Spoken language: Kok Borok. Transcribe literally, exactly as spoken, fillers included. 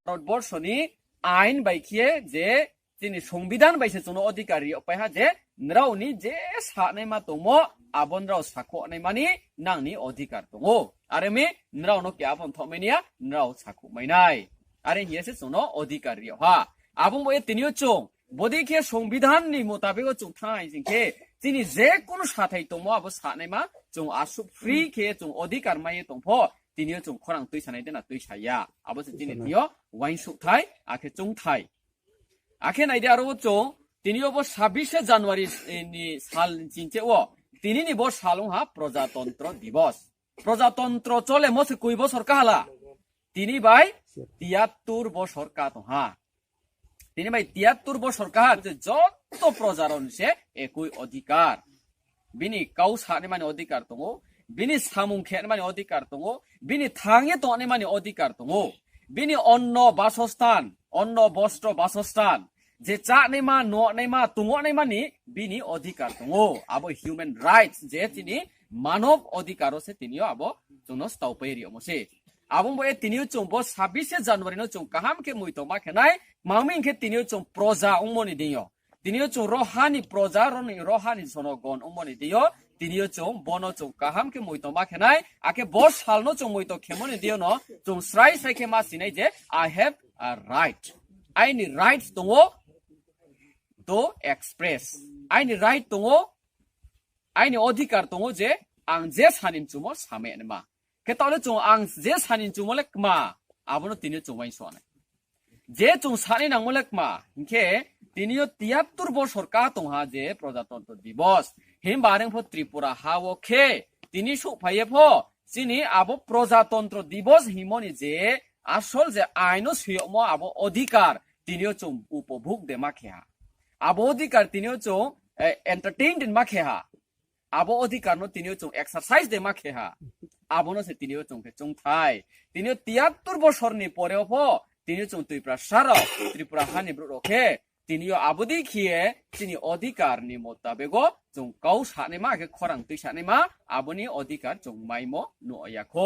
Bharatborsoni ain bai khe je chini songbidhan bai se chwngno odhikar riyok pai ha je nrao ni je sanai ma tongmo abo nrao sakho nai mani nang ni odhikar tongo. Are mi nrao no khe abo thok mani ya nrao sakho mai nai. Are hiya se chwngno odhikar riyok ha. Abo bo ye tini o chwng bodi khe songbidhan ni mutabik o chwng thang hai jing khe chini je kunu sathai tongmo abo sanai ma chwng asuk free khe chwng odhikar mai ye tong pho tini o chwng khorang twi sanai de na twi sa ya. Abo se chini twi o wain suk thai akhe chwng thai. Akhe nai de aro o chwng tini o bo sabishe January, eh, ni sal ni chingche o tini ni bo sal wng ha Projatantro Divos. Projatantro chole mo se koi bosor kahala. Tini bai tiyattur bosor ka tong ha. Tini bai tiyattur bosor ka ha je joto projaron se ekoi odhikar. Bini kau sanai mani odhikar tongo, bini samung khenai mani odhikar tongo, bini thangye tongnai mani odhikar tongo, bini onno basostan, onno bostro basostan, je chanai ma, nonai ma, tongnai mani bini odhikar tongo. Abo human rights je tini manob odhikaro se tini o abo chwngno staupai riomo se. Abo bo e tini o chwng bo sabishe January no chwng kaham khe muitom ma khenai, mangmi khe tini o chwng proja ongmoni dingo. Tini o chwng rohani proja, roni rohani jonogon wngmani tio, tini o chwng bono chwng kaham khe muitom ma khenai, akhe bo salno chwng muitom khemoni tio no chwng srai srai khe ma sinai je, "I have a right." Aini right tongo to express. Aini right tongo, aini odhikar tongo je ang je sani mchumo samai ma. Khe tahle chwng ang je sani mchumo le kma, abono tini chwng uain suanai. Je chwng sani nangmo le kma, hinkhe tini o tiyattur bosor ka tong ha je Projatantro Divos. Himba areng pho Tripura ha o khe tini suk phai ye pho chini abo Projatantro Divos himoni je asol je aino suyokmo abo odhikar tini o chwng upobhog de ma khe ha. Abo odhikar tini o chwng, eh, entertain de ma khe ha. Abo odhikar no tini o chwng exercise de ma khe ha. Abono se tini o chwng khe chwng thai. Tini o tiyattur bosor ni pore o pho tini o chwng Tiprasa rok, Tripura hani borok rok khe tini o abo di khiye chini odhikar ni mutabego chwng kau sanai ma khe khorang twi sanai ma aboni odhikar chwng maimo no ya kho.